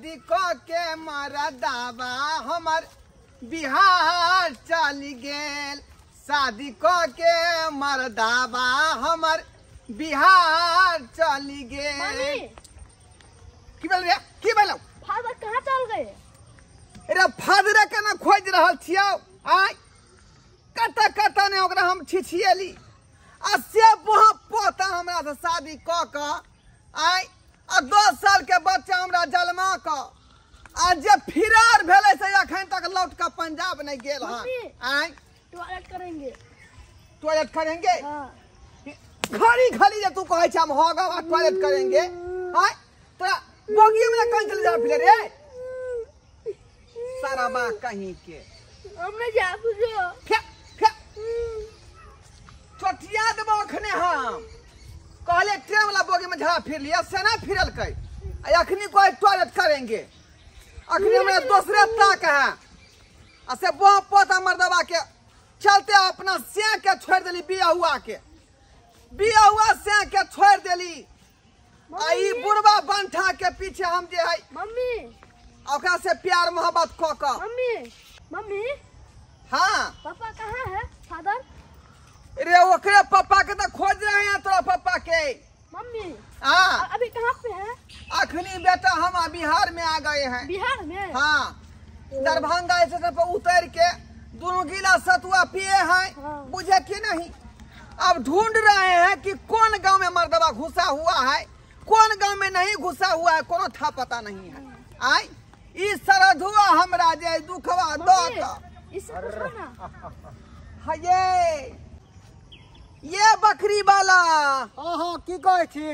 शादी क के मरदाबा हमर बिहार चली गेल। शादी क के मरदाबा हमर बिहार चली गेल। की भेल रे, की भेल? फादर कहाँ चल गए? रे फादरे के ना खोज रहल छियौ। आय कत कत ने ओकरा हम छिछिएली आ से वहाँ पोता हमरा से शादी क क आय आ 10 साल के बच्चा हमरा जलमा क आ जे फिरार भेलै से अखन तक लौट के पंजाब नहीं गेल हन। आय टॉयलेट करेंगे, टॉयलेट करेंगे। हां घड़ी घड़ी जे तू कहै छ हम होगा आ टॉयलेट करेंगे। आय तोरा बोगी में कहीं चल जा फिर रे सारा बा कहीं के हमने जा बुझो फे फे चोटिया देबो अखने। हम कहले ट्रेन वाला बोगी में झड़ा फिर लिया से ना फिरलकै आ अखनी कोई टॉयलेट करेंगे। अखनी हमरा दोसरे ताक है आ से बो पोता मर्दबा के चलते अपना से के छोड़ देली, बिया हुआ के बिया हुआ से के छोड़ देली आ ई बुढ़वा बंठा के पीछे हम जे है मम्मी ओकरा से प्यार मोहब्बत क क। मम्मी मम्मी हाँ पापा कहाँ है? फादर रे ओकरे पापा के तो खोज रहे हैं तोरा पापा के। मम्मी हाँ अभी कहाँ पे है? अखनी बेटा हम बिहार में आ गए हैं। बिहार में? हाँ दरभंगा स्टेशन पर उतर के दोनों गिलास सतुआ पिए हैं। हाँ। बुझे कि नहीं अब ढूंढ रहे हैं कि कौन गांव में मर्दबा घुसा हुआ है कौन गांव में नहीं घुसा हुआ है, कोनो था पता नहीं है। आय ई सरधुआ हमरा जे दुखवा दो हाँ ये बकरी वाला। हाँ की कहै छी?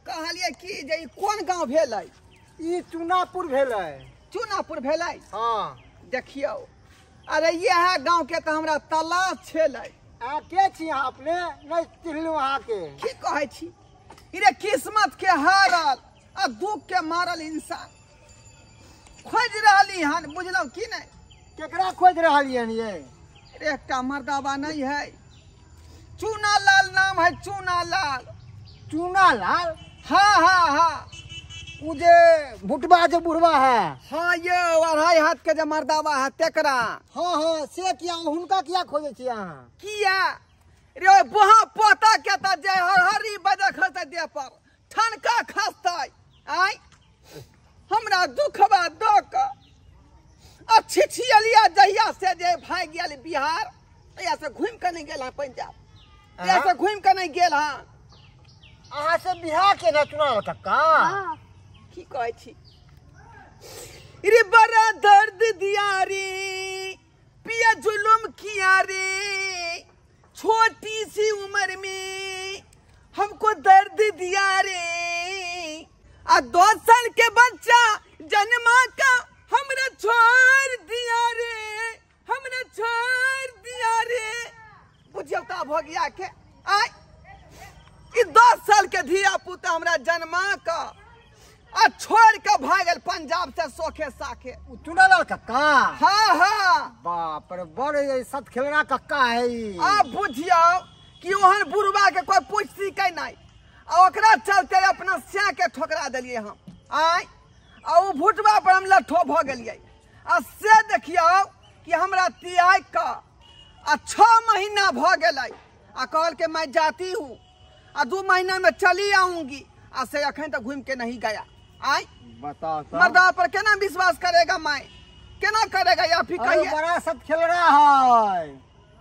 कहलिए कि जे ई कोन गांव भेलै? ई चुनापुर भेलै। चुनापुर भेलै? हाँ देखियौ अरे यह गांव के तो हमरा तलाश छेलै। आ के छी अहाँ अपने? नहीं चिन्हलहुँ अहाँ के। की कहै छी रे किस्मत के हारल आ दुख के मारल इंसान खोज रहली हन, बुझलहुँ की नहीं? केकरा खोज रहली हन ये? एकटा मर्दाबा नहीं है, चूना लाल नाम है, चूना लाल। चूना लाल? हाँ हाँ हाँ उ जे भुटबा जे बुढ़वा है। हाँ ये 2.5 हाथ के जे मर्दाबा है तेकरा। हाँ हाँ से किया हुनका किया खोजे छी अहाँ? किया रे वहाँ पोता के त जे हर हरी बजे खसतै देह पर ठनका खसतै। आय हमरा दुखबा दऽ कऽ आ छिछियलिया जहिया से जे भागि गेल बिहार तहिया से घुमि कऽ नहि गेल हँ पंजाब, तहिया से घुमि कऽ नहि गेल हँ। अहाँ से बिहार के ना चुनाव कक्का? की कहै छी रे बड़ा दर्द दिया रे पिया जुलुम किया रे, छोटी सी उम्र में हमको दर्द दिया रे आ 2 साल के बच्चा जन्मा का हमरा छोड़ दिया रे, हमरा छोड़ दिया रे। बुझियौ त भऽ गया के आय ई 10 साल के धिया पुता हमरा जन्मा का आ छोड़ के भागल पंजाब से सोखे साखे। चुनालाल कक्का? हाँ हाँ बाप रे बड़ सत खेलना कक्का है ई। आ बुझियौ कि ओहन बुढ़वा के कोई पूछती के नहीं आ ओकरा चलते अपना स्या के ठोकरा देलिए हम। आय आ उ भुटवा पर हम लट्ठो भऽ गेलिए आ से देखियौ कि हमरा तियाग का आ 6 महीना भऽ गेलै आ कहल के मैं जाती हूँ आ 2 महीना में चली आऊंगी आ से अखन तक घूम के नहीं गया। आय बताओ मर्दा पर केना विश्वास करेगा मैं, केना करेगा? या फिर कहिए बड़ा सब खेल रहा है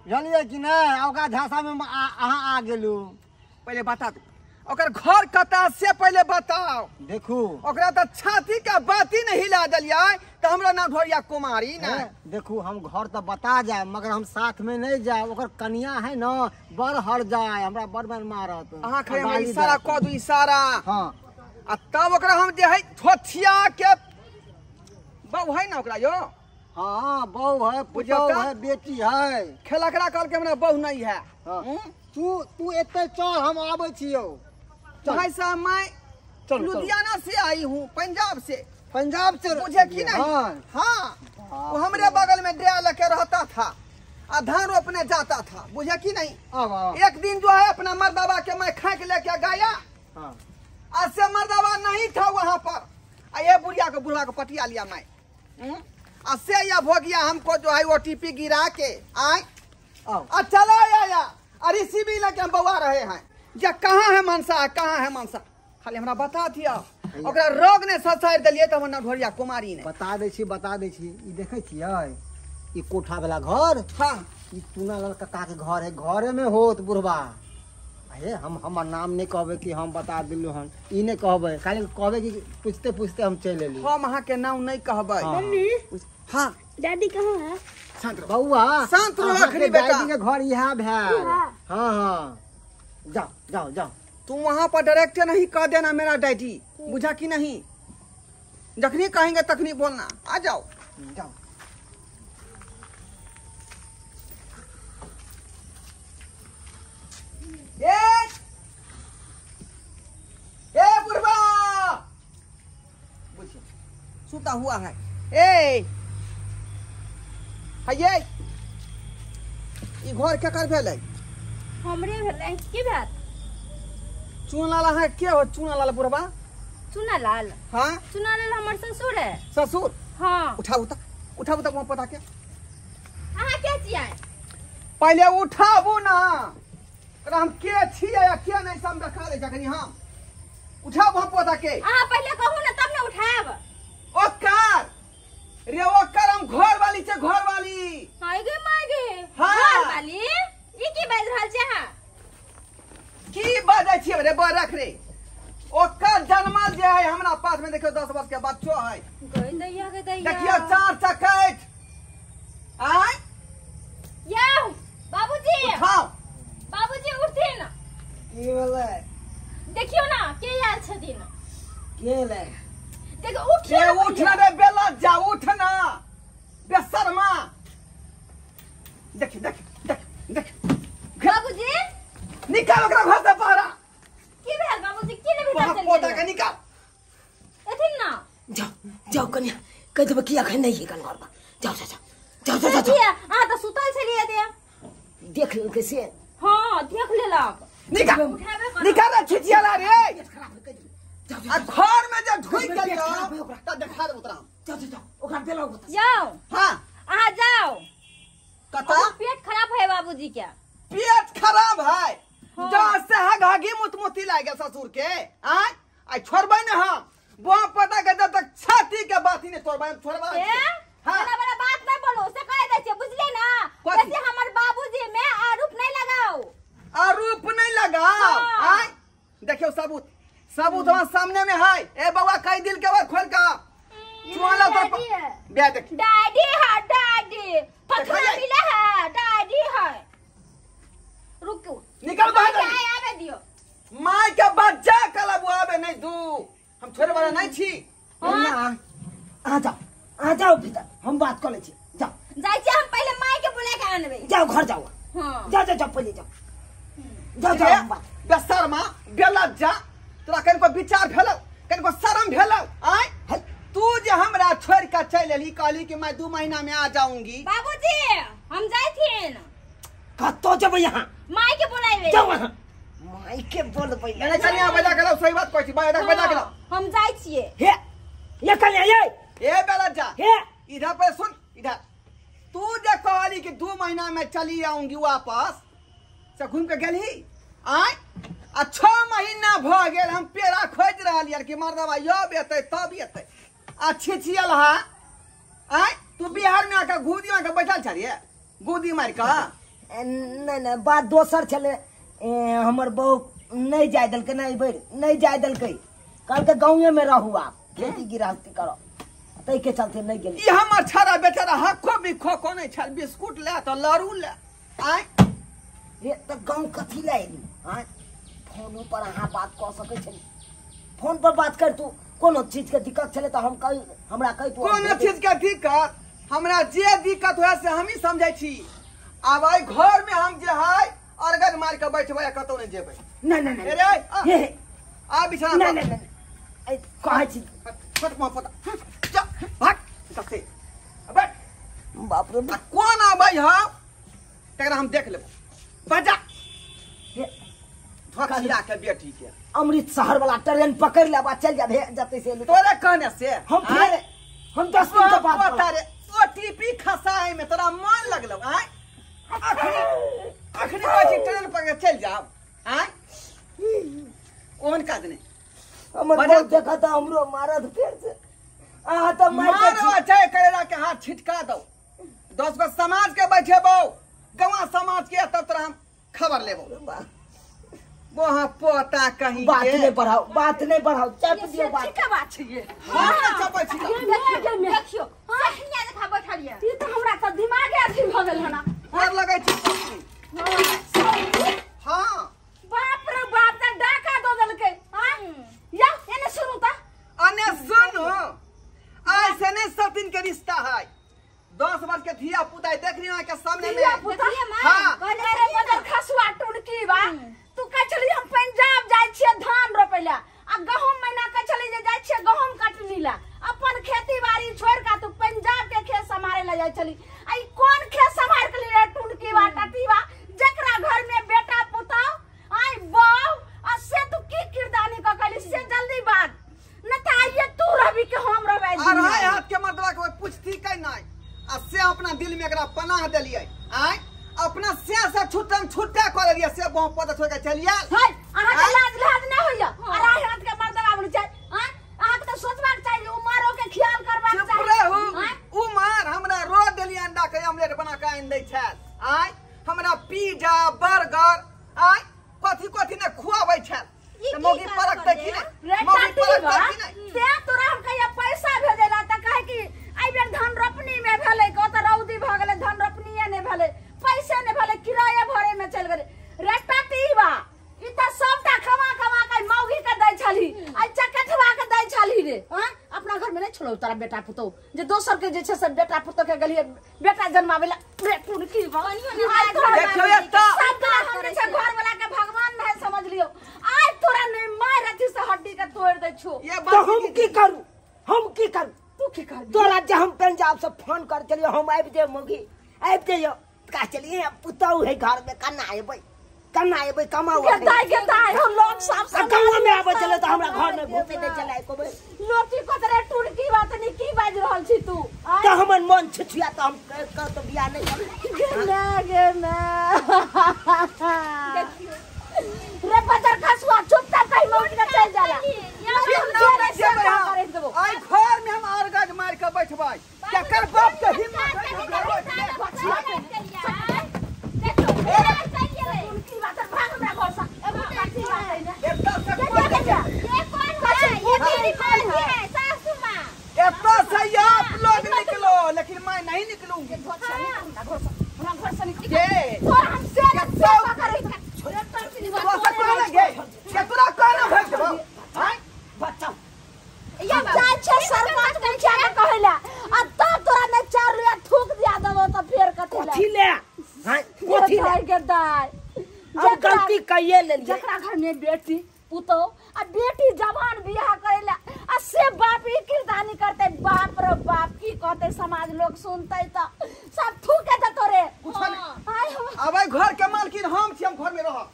जानलिए कि नहीं? ओकरा झांसा में अहाँ आ गेलू। पहले बता दू ओकर घर कता से पहले बताओ। देखू ओकरा तो छाती के बाती नहीं हिला देलियै तो हमरा ना ढोरिया कुमारी ना। देखू हम घर तो बता जाए मगर हम साथ में नहीं जाए, ओकर कनिया है ना बड़ हर जाए हमरा बड़ बड़ मारत। अहाँ खाली हमरा इशारा कऽ दू इशारा। हाँ आ तब ओकरा हम जे है थोथिया के बहु है ना ओकरा यो? हाँ बहु है, पुतहु है, बेटी है। खेलकरा कहल के हमरा बहु नहीं है। हाँ। तू तू एते चल हम आबै छियौ। भाई साहब मैं लुधियाना से आई हूँ, पंजाब से। पंजाब से मुझे की नहीं? हाँ, हाँ वो हमरे बगल में डेरा लेके रहता था आ धान रोपने जाता था, बुझे की नहीं? एक दिन जो है अपना मर्दबा के मैं खाक लेके गया। हाँ। से मर्दबा नहीं था वहाँ पर। आ ये बुढ़िया के बुढ़वा के पटिया लिया मैं आ से या भोगिया हमको जो है ओटीपी गिरा के आए आ चला आया अरे सीबी लगे हम बउआ रहे हैं जे कहाँ है मनसा कहाँ है मनसा खाली हमरा बता दिया ओकरा रोग ने ससारि देलियै तऽ हमर नवढोरिया कुमारी ने बता दै छी बता दै छी। ई देखै छियै ई कोठा वाला घर? हाँ ई चुनालाल काका के घर है, घरे में होत बुढ़वा। अरे हम हमर नाम नहीं कहबै कि हम बता दिलु हन, ई नहीं कहबै, खाली कहबै कि पूछते पूछते हम चलि एली। हम अहाँ के नाम नहीं कहबै। मम्मी हाँ दादी कहाँ है? शांत रहो बउआ, शांत रहो अखनी बेटा। दादी के घर यहाँ भेल। हाँ हाँ जाओ जाओ जाओ। तुम वहाँ पर डायरेक्ट नहीं कह देना मेरा डैडी, बुझा कि नहीं? जखनी कहेंगे तखनी बोलना। आ जाओ जाओ। ए ए बुढ़वा बुझिए सुता हुआ है। ए ये ई घर केकर भेलै? हमरे भेलै। की भेल? चुनालाल अहाँ के हो? चुनालाल बुढ़वा? चुनालाल? हाँ चुनालाल हमर ससुर है। ससुर? हाँ। उठाऊ त उठाऊ त वहाँ पता के अहाँ के छियै? पहिले उठाबू ना, हम के छियै या के नहीं सब देखा दै जखनी हम उठाब हम पौधा के। अहाँ पहिले कहू ना तब ना उठाब। ओकर रे ओकर हम घर वाली छै, घर वाली। हाय गे my गे। हाँ। घर वाली ई की बाजि रहल छै अहाँ? की बाजै छियै रे बरख रे? ओकर जनमल जे है हमरा पास में देखियो 10 वर्ष के बच्चो है। गई दैया गे दैया। देखियो 4 चकैठ आय यौ बाबूजी उठाओ। बाबूजी उठथिन। की भेलै? देखियो ना के आयल छथिन। के एलै? देखो उठियो ए उठना रे बेला जा उठना बेशर्मा। देख देख देख देख बाबूजी निकाल ओकरा घर से बाहर। की भेल बाबूजी? की ने भीतर चलि पोता के निकाल एथिन ना। जाओ जाओ कन्या कह देबै कि अखन नहीं है घर पर। जाओ जाओ जाओ जाओ जाओ। अहाँ तऽ सुतल छलियै दे। देख लेलकै से? हाँ देख लेलक। निकाल निकाल रे छिचियाला रे। आ घर में जे ढुक गेल त देखा देबो तोरा हम। जाओ जाओ ओकरा देलौ। जाओ हां अहाँ जाओ। कता पेट खराब है बाबूजी के? पेट खराब है जहाँ से हग हगी मुतमुती लाग गेल ससुर के। आय आइ छोड़बै ने हम बुआ पता के जब तक छाती के बाती ने तोड़बै हम छोड़बै। हां बड़ा बड़ा बात नहीं बोलो से कह दै छै बुझलियै ना? जैसे हमर बाबूजी में आरोप नहीं लगाओ। आरोप नहीं लगाओ। आय देखियो सबूत सबूत हमारे सामने में है। ए बउआ कई दिल के बाद खोल का चुआला तो बे देख डैडी है डैडी पत्थर मिले है डैडी है। रुकू निकल बाहर आवे दियो। माय के बच्चा कल आवे नहीं दू हम छोड़े वाला नहीं छी। हां आ जाओ आ जाओ भीतर हम बात कर ले छी। जाओ जाय छी हम पहले माय के बुला के आनबे। जाओ घर जाओ। हां जाओ जाओ जाओ पहले जाओ जाओ जाओ हम बात बेशर्मा बेलज्जा तोरा कनिको विचार भेलौ कनिको शर्म भेलौ? आय तू जे हमरा छोड़ के चल एली कहली कि मैं 2 महीना में आ जाऊंगी। बाबूजी हम जायथिन। कतौ जेबै यहाँ? माय के बुलाइबे। जाओ वहाँ माय के बोलबै। नहीं चलिया बजा के लाओ सही बात कहै छी बजा बजा के लाओ। हम जाय छियै। हे ये कन्या ये ए बेलज्जा हे इधर पर सुन इधर। तू जे कहली कि 2 महीना में चली आऊंगी वापस से घूम के गेलही आय आ 6 महीना भ गेल हम पेड़ा खोजि रहल यार कि मर्दबा यब एतै तब एतै आ छिछियल हा। आय तू बिहार में आके गुदी मार के बैठल छलियै गुदी मार के? नहीं नहीं बात दोसर छलै। हमर बहू नहीं जाय देलकै नहीं बेर नहीं जाय देलकै कहलकै गाँवे में रहू आप खेती गृहस्थी करो ताहि के चलते नहीं गेली। ई हमर छड़ा बेचारा हक्को बिखो को नहीं छल बिस्कुट ले त लड़ू ले। आय रे त गाँव कथी ले एली? आय फोनो पर अहाँ बात कऽ सकै छली। फोन पर बात कर तू कोनो चीज के दिक्कत छलै त हम कहि हमरा कहि तू कोनो चीज के दिक्कत हमरा जे दिक्कत होय से हमही समझै छी। आब एहि घर में हम जे है अरगन मार के बैठबै आ कतौ नहीं जेबै। नहीं नहीं नहीं रे हे आ बिछाना नहीं नहीं नहीं कहै छी फट मुँह फटा जा भाग सबसे बैठ। बाप रे बाप कोन आबै हौ तकरा हम देख लेबो। बजा धोखिया के बेटी के अमृत शहर वाला ट्रेन पकड़ लेबा चल जा जते से तोरे कहने से हम फिर हम 10 दिन के बाद तारे ओटीपी खसाए में तोरा मन लगलो आय अखनी अखनी कहै ट्रेन पकड़ चल जाओ आय कोन काज नहीं हमर बहुत देखा था हमरो मारत फेर से आ त मार मारो चाहे करेला के हाथ छिटका दो 10 गो समाज के बैठेबो गवा समाज के तब तोरा हम खबर लेबो वहां पोता कहीं बात नहीं बढ़ाओ बात नहीं बढ़ाओ चाप दियो बात ठीक बात छै ये हां ना चापै छी देखियो हां हिया देखा बैठल ये ई त हमरा त दिमागे अथी भ गेल हना और लगै छी हां बाप रे बाप त डाका दो देलकै हां या एने सुनू त अने सुनू आइ से नहीं 7 दिन के रिश्ता है 10 वर्ष के धिया पुता देख रही के सामने में हां अरे बदल खसुआ टुड़की बा तू कह छली हम पंजाब जाय छियै धान रोपैला आ गहूम महीना कह छली जे जाय छियै गहूम कटनी ला अपन खेती बाड़ी छोड़ के तू पंजाब के खेत संभाले ला जाय छली आ ई कोन खेत संभाल के ले टुड़की बा टटी बा जकरा घर में बेटा पुता आई बाऊ आ से तू की किरदानी क कहली से जल्दी बात न त आइए तू रहबी के हम रहबै और हाय हाथ के मर्दवा के पूछती कै नहीं आ से अपना दिल में एकरा पनाह देलियै आय अपना से से छुट्टम छुट्टा कर लिया से बहु पद छोड़ के चलिया हाय अहाँ के लाज लाज नहीं होइया अरे हाथ के मर्दवा बन जाय हां अहाँ के त सोचबाक चाहिए उमरो के ख्याल करबाक चुप चाहिए रहू उमर हमरा रोज देलियै अंडा के ऑमलेट बना के आनि दै छल आय हमरा पिज्जा बर्गर आय कथी कथी ने खुआबै छल त मौगी परखतै कि नै मौगी परखतै कि नै ते तोरा हम कहिया पैसा भेजेला त काहे कि एहि बेर धान रोपनी में भेलै को त रौदी भ गेलै धान रोपनीए नै भेलै पैसे नै भेलै किराया भरे में चल गेलै रे टटीबा ई त सबटा खमा खमा के मौगी के दै छली आ चकठवा के दै छली रे हां अपना घर में नै छोड़ौ तोरा बेटा पुतौ जे दोसर के जे छै से बेटा पुतौ के गेलिए बेटा जन्मावेला रे टुनकी बा देखियो एत्ता सबटा हम जे छै घर वाला के भगवान नहीं समझ लियो आइ तोरा नै मार अथी से हड्डी के तोड़ दै छो ये तो हम की करू हम की करू तू की कर तोरा जे हम पंजाब से फोन कर चलियो हम आबि जाए मौगी आबि जाइयो का चलिए पुतौ है घर में कना एबै कना एबै कमाऊ के दाई हम लोग सब आ गाँव में आबै चले त हमरा घर में घुसे दे चले एको बेर लोटी कतरे टुड़की बात नहीं की बाज रहल छी तू त हमर मन छुछुआ त हम कर तो बियाह नहीं करब गे ना गे ना रे बदर खसुआ चुपचाप कहीं मौत के चल जाला आई घर में हम और गज मार के बैठबै केकर बाप के हिम्मत है एत्ता से आप लोग निकलो लेकिन मैं नहीं निकलूंगी गलती कइए लेलिए जकरा घर में बेटी पुतौ आ बेटी जवान बियाह करेला आ से बाप ई किरदानी करते बाप रे बाप की कहते समाज लोग सुनते त सब थूके त तोरे अब घर के मालकिन हम छी हम घर में रहब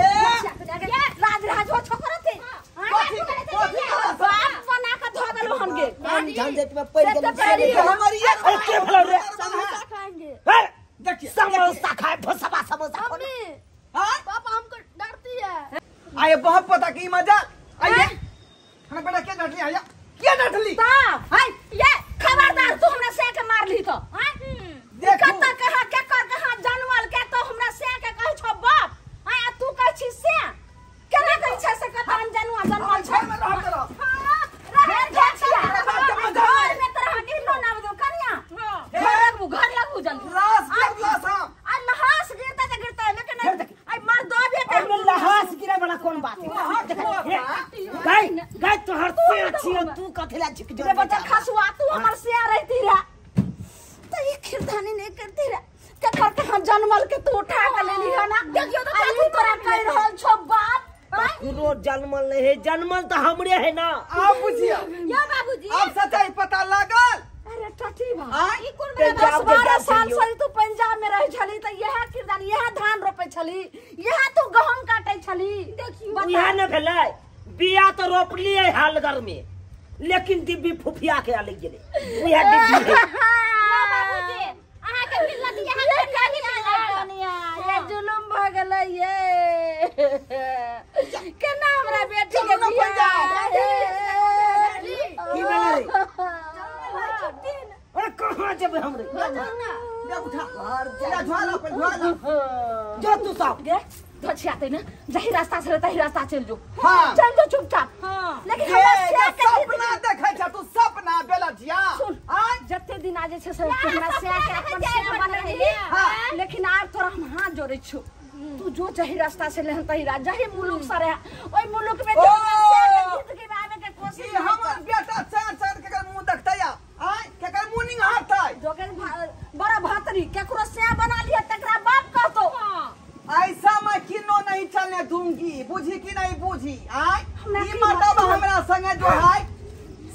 लाज राज हो छोकरा थे बाप बना के धो देलु हन गे कौन झंझट में पड़ गेल हमारी अरे के भलो रे समोसा खाएंगे देखिए समोसा खाए भसबा समोसा मम्मी हां पापा हमको डरती है आये बहुत पता की मजा आइए हमरा बेटा के डटली आया के डटली साहब हाय ये खबरदार तू हमरा से के मार ली तो हां देखू कत कहा के कर कहा जानवर के तो हमरा से के कहै छौ बाप हां आ तू कहै छी से केना कहै छै से कत हम जानवर जनमल छै में रहत रह हां रे घर में तोरा गिरलो ना दो कनिया घर लगबू जल्दी लाश गिरला साम आ लहास गिरता त गिरता लेकिन आई मर दबे के अरे लहास गिरे वाला कौन बात है गाय गाय तोहर से छियो तू कथिला झिक रे बच्चा खसुआ तू हमर से रहती रे त ई खिरधानी नहीं करती रे केकर के हम जनमल के तू उठा के लेली है ना देखियो तो तू तोरा कह रहल छो बाप ककरो जनमल नहीं है जनमल तो हमरे है ना आप बुझियो यो बाबूजी अब सच्चाई पता लागल अरे आय ई कोन बला पंजाब 10 12 के साल से तू पंजाब में रहे छली त यह किरदान यह धान रोपे छली, यह तू गहूम काटे छली। देखियो इहा न भेलै, बिया तो रोपलिए हालगर में, लेकिन दिब्बी फुफिया के आले गेलै। उहा दिब्बी है। बाबूजी अहाँ के मिलत यहाँ के नहीं मिलत। ये जुलुम भ गेलै ये। केना हमरा बेटी के चलू ना बियाह पंजाब। की भेलै रे? अरे कहाँ जेबै हम रे? ले उठा ले झोला पर झोला। जो तू सब गे धछियाते ना, जही रास्ता से तही रास्ता चल जो। हाँ। चल जो चुपचाप। हाँ। लेकिन ये हमरा जे से के सपना देखै छ तू, सपना बेलजिया। सुन। आय जते दिन आज छै से हमरा से के अपन जाय से पड़तै। बन रही। हाँ। लेकिन आब तोरा हम हाथ जोड़ै छु, तू जो जही रास्ता से लेहन तही रास्ता, जही मुलुक से रहे ओइ मुलुक में ओ! जो से के जिंदगी में आवे के कोशिश ई नहीं हमर कर। बेटा चार चार केकर मुंह देखतै आ? आय केकर मुंह निहारतै? जोगे बड़ा भातरी केकरो से बना लिया तकरा बाप कहतो। ऐसा मैं किन्नो नहीं चलने दूंगी, बुझी कि नहीं बुझी? आय हमरा ई की मर्दबा बात हमरा संगे जो है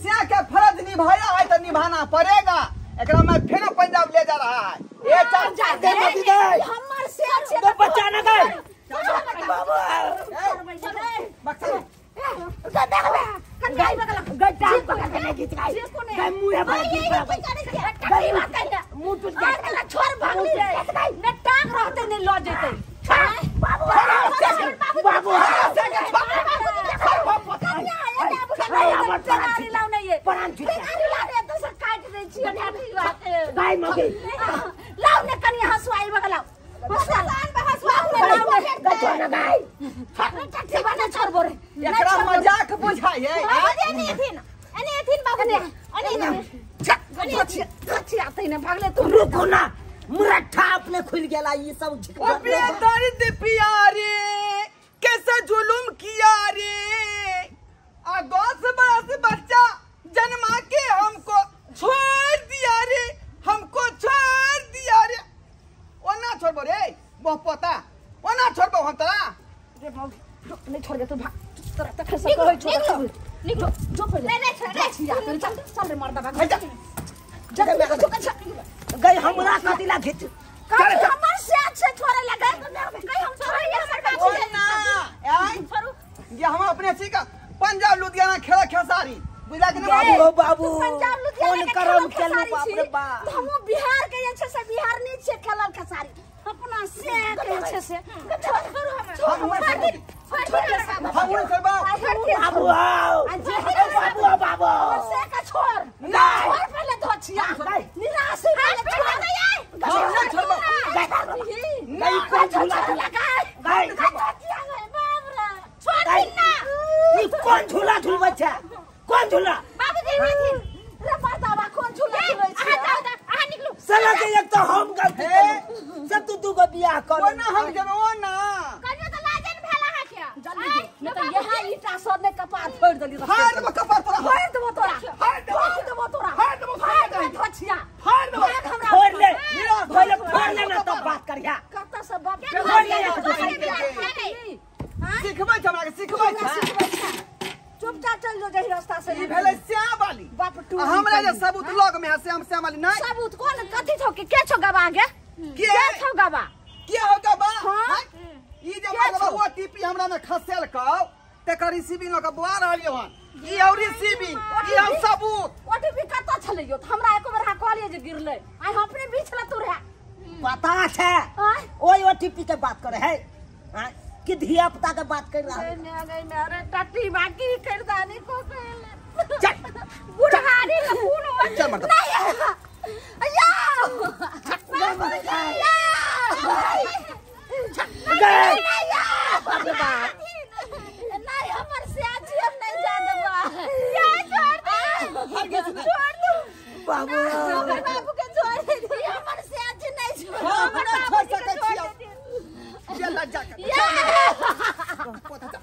से के फर्ज निभाया है तो निभाना पड़ेगा। एकरा मैं फिर पंजाब ले जा रहा है। ये चल जा दे मती दे। हमर से छै दे बच्चा ना गए। बाबू बक्सा गाय बगल गए टांग पकड़ के नहीं खींच गए। गए मुंह है बड़ा ये बड़ा। की करै छियै? गई मुंह टूट आ गया। तोरा छोड़ भागली रे, ने टांग रहते ने ल जेतै। बाबू बाबू प्राण छूट गाय मगे। लाओ ने कनी हंसुआ ई बगल लाओ। हंसुआ लाओ ने, लाओ ने। गए छोड़ ना गाय। टट्टी बना छोड़बो रे। एकरा मजाक बुझाइए। बाबूजी एने एथिन, एने एथिन बाबूजी, एने एथिन। धछी आते ने भागले तू। रुको ना, मुरट्ठा अपने खुल गेला ये सब। ओ बेदर्द पियारे कैसा जुलुम किया रे, आ 10 बरस बच्चा जन्मा के हमको छोड़ दिया रे, हमको छोड़ दिया रे। ओ ना छोड़बो रे मोह पोता, ओ ना छोड़बो हम तोरा। रे बाबू नहीं छोड़ दे तू भाग। तोरा तखन से कहै छौ निकलो, निकलो जो पहिले। नहीं, नहीं, छोड़, धछी आते चल चल रे मर्दा भाग। जा। जा तू जा गई हमरा कतिला खींच। कल हमर से अच्छे छोड़े लगे कहीं हम छोड़े हमर ओ बाबू ना आय ये हम अपने छी का पंजाब लुधियाना खेला खेसारी बुझला कि नहीं? बाबू बाबू पंजाब लुधियाना कौन के करम खेलल केलू खेसारी बाप रे छी। बाप। तो हमहूँ बिहार के जे छै से बिहार नहीं छियै खेलल खेसारी, अपना से के जे छै से हम छोड़बो। बाबू आओ बाबू आओ बाबू। से के छोड़ नहीं। छोड़ पहले धोछिया निराश पहले छोड़। हम ना छोड़बो। नहीं कौन झूला झूला गई बाप रे छोड़ दिन ना। ई कौन झूला झूलबै छै? कौन झूला? बाबूजी एने एथिन। रे मर्दाबा कोन झूला झूलै अहाँ छै? जाउ तऽ, अहाँ निकलू। साला के एक तो हम गलती केलू से तू दू गो बियाह कर ओ ना हम जेबै ओ ना। कहियो तऽ लाजे ने भेल अहाँके। जल्दी जो, नहीं तो यहाँ ईटा सब ने कपार फोड़ देली। फाड़ देबो कपार तोरा। फोड़ देबो तोरा, फाड़ देबो। फोड़ देबो तोरा, फाड़ देबो, फाड़ देबो। धोछिया फाड़ देबो। भाग हमरा। फोड़ ले, निराश पहले फोड़ ले ना तब बात करिया। कतऽ से बाप फोड़ ले एक दूसरे दूसरे के। सिखबै छै हमरा के, सिखबै छै। चुपचाप चल जो जही रास्ता से। ई भेलै श्याम वाली। बाप टू आ हमरा जे सबूत लग में है श्याम श्याम वाली नहीं। सबूत कोन कथी छौ के छौ गवा गे? के? के छौ गवा? के हो गवा? हाँ? ई जे मरदबा ओटीपी हमरा में खसेल कौ तेकर रिसीविंग लऽ के बुआ रहलियै हन। ई हौ रिसीविंग, ई हौ सबूत। ओटीपी कतऽ छलै यौ? हमरा एको बेर अहाँ कहलियै जे गिरलै, आइ हम अपने बीच लए तू रहे। पता छै आँय? ओहि ओटीपी के बात करे है आँय? कि धिया पुता के बात कर रहा है? गई मेरे टट्टी बाकी करदानी को कहले चल। बुढ़ारी के खून हो। चल मर्दबा। नहीं या गए। नहीं हमर से आज हम नहीं जा देबा। छोड़ दे, छोड़ दू बाबू हमर बाबू के छोड़ दे, हमर से आज नहीं छोड़। हम हमर नहि बाबू छोड़ के सकै छोड़ छियौ। दे। चल जा। या पोता जा।